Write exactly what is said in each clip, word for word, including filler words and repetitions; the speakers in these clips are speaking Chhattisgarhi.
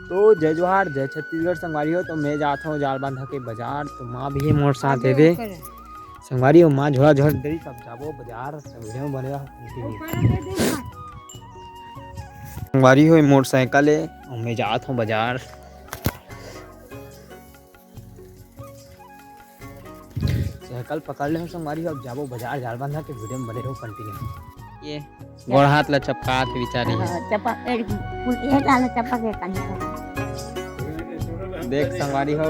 तो जय जोहार, जय छत्तीसगढ़ संगवारी हो। तो मैं जात हूँ जाल बांधा के बाजार, तो माँ भी है मोर साथ है दे। संगवारी हो, माँ झोला झोला दे, तब जाबो बाजार, तो वीडियो में बने रहो, continue। संगवारी हो, मोटरसाइकिल है और मैं जात हूँ बाजार। साइकिल पकड़ ले संगवारी हो, अब जाबो बाजार, जाल बांधा के वीडियो में बने रहो, continue। ये गोड़ हाथ ला चपकात हे बेचारी। हाँ, चपक, एक, एक आला चपक, एक आला चपक। देख संगवारी हो,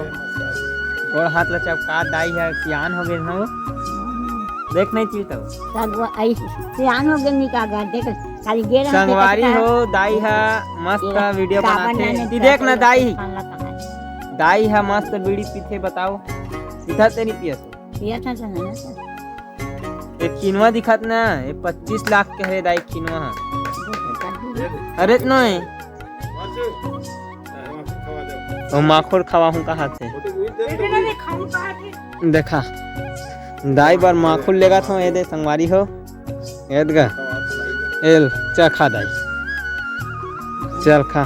गोड़ हाथ ला चपकात दाई हे, सियान हो गए हो। देख नहीं चीज तो। सब वो आई सियान हो गए, निकाल गया, देख, खाली गेर हम संगवारी देखत हो, दाई हे मस्त ये वीडियो सावन बनाथे। आने ती देख ना दाई, खान ला कहाँ है? दाई हे मस्त बीड़ी पीथे, बताओ, पीथा ते नहीं पियस? पिया था तो है ना सर। एक किनवा दिखत ना, ये पच्चीस लाख के हरे दाई किनवा हा। अरे इतना है। ओ माखुर खवा हूँ कहा थे। देखा, दाई बर माखुर लेगा था, ये दे संगवारी हो। ये दगा। एल, चल खा दाई। चल खा।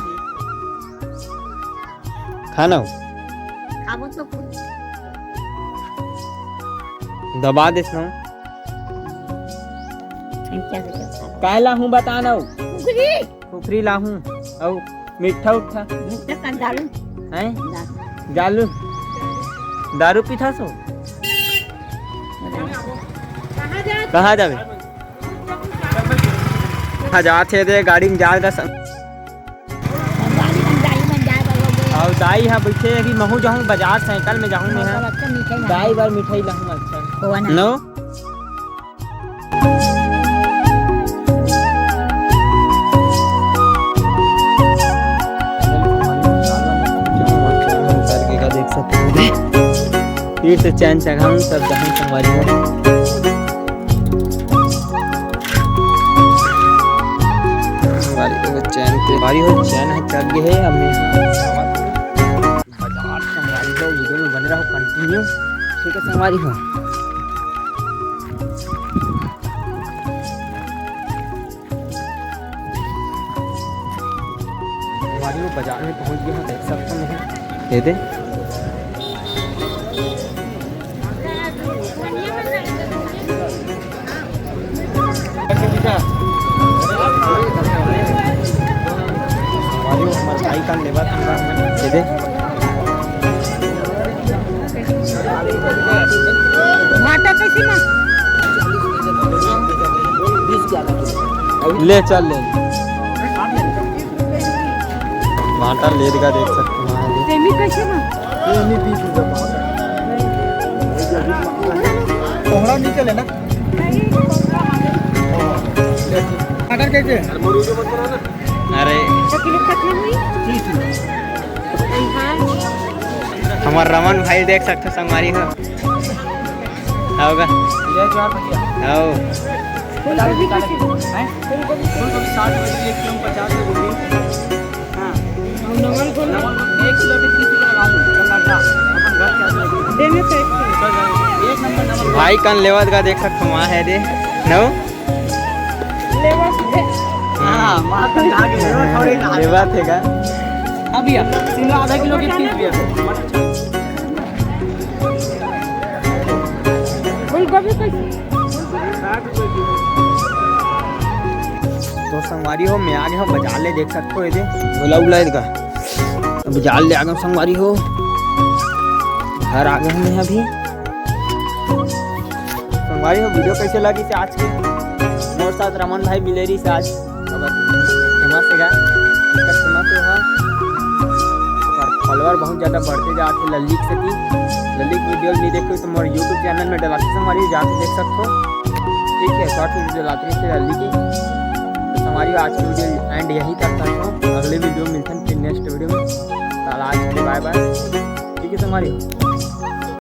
खाना हो? खाबो तो कुछ। दबा देस ना। हम क्या कर सकते हैं? काहे ला हूँ बता ना हो? कुकरी। कुकरी ला हूँ। अउ मीठा उठा। मीठा का दारू। हैं? दारू। दारू। दारू पीथा सो? दारू। कहाँ जाबे? हाँ, जात हे दे, गाड़ी में जाए ला सं- गाड़ी में, गाड़ी में जाए बर हो गए। अउ दाई हा बइठे, अभी महू जाहूँ बाजार, साइकिल में जाहूँ मैं, हाँ। अच्छा, मिठाई ला। दाई बर मिठाई लाहूँ, अच्छा। खोवा ना। नो? करके का देख सकते हैं। फिर से चैन चढ़ाऊँ, तब जाऊँ संगवारी हो। संगवारी हो, चैन पे, संगवारी हो, चैन है चढ़ गए है। अब मैं बाजार संगवारी हो, वीडियो में बने रहो, continue। ठीक है संगवारी हो। संगवारी हो, बाजार में पहुंच गए हैं, देख सकते हैं। ये दे। संगवारी हो, हमारे भाई का लेवा था, ये दे। भाटा कैसे मा? ले चल ले। भाटा ले देगा, देख सकते हो। सेमी कैसे मा? सेमी बीस रुपये पाव। कोहड़ा नहीं चले ना? टमाटर कैसे? अरे। तो किलो कितना हुई? तीस रुपये। हाँ। हमार रमन भाई देख सकते हो, संगवारी हो। आओगा। जय जोहार भैया। आओ। फूलगोभी कैसे? हैं? फूलगोभी साठ रुपये किलो, एक किलो में पचास रुपये गोभी। हाँ। नवल गोभी एक किलो भी तीस रुपये लगाऊँ, चल रहा था। अपन घर के आदमी। देने से एक नंबर नवल गोभी। भाई कन लेवत का देख सकते हो, वहाँ है दे। नो? लेवा से। हाँ, वहाँ तक जाके लेवा थोड़ी ना। लेवा थे का? अब भैया, तीन आधा किलो के तीस रुपये। फूलगोभी कैसे? तो संगवारी हो, मैं आ गया हूँ बाजार ले, देख सकते हो ये दे, झोला उला इनका। अब बाजार ले आ गया हूँ संगवारी हो, घर आ गए हैं अभी। संगवारी हो, वीडियो कैसे लगी से आज के? मोर साथ रमन भाई मिले रही से आज। अब फेमस है गा, एकर फेमस है हाँ। ओकर फॉलोअर बहुत ज्यादा बढ़ते जात है लल्ली के सेती। लल्ली के वीडियो नहीं देखो तो मोर YouTube चैनल में डलाते संगवारी जाके देख सकते हो। ठीक है, शॉर्ट वीडियो डलाते रहिथे लल्ली की। तो संगवारी आज की वीडियो एंड यहीं तक करता हूँ। अगले वीडियो में मिलते हैं फिर नेक्स्ट वीडियो में। ताला आज के लिए बाय बाय। ठीक है संगवारी।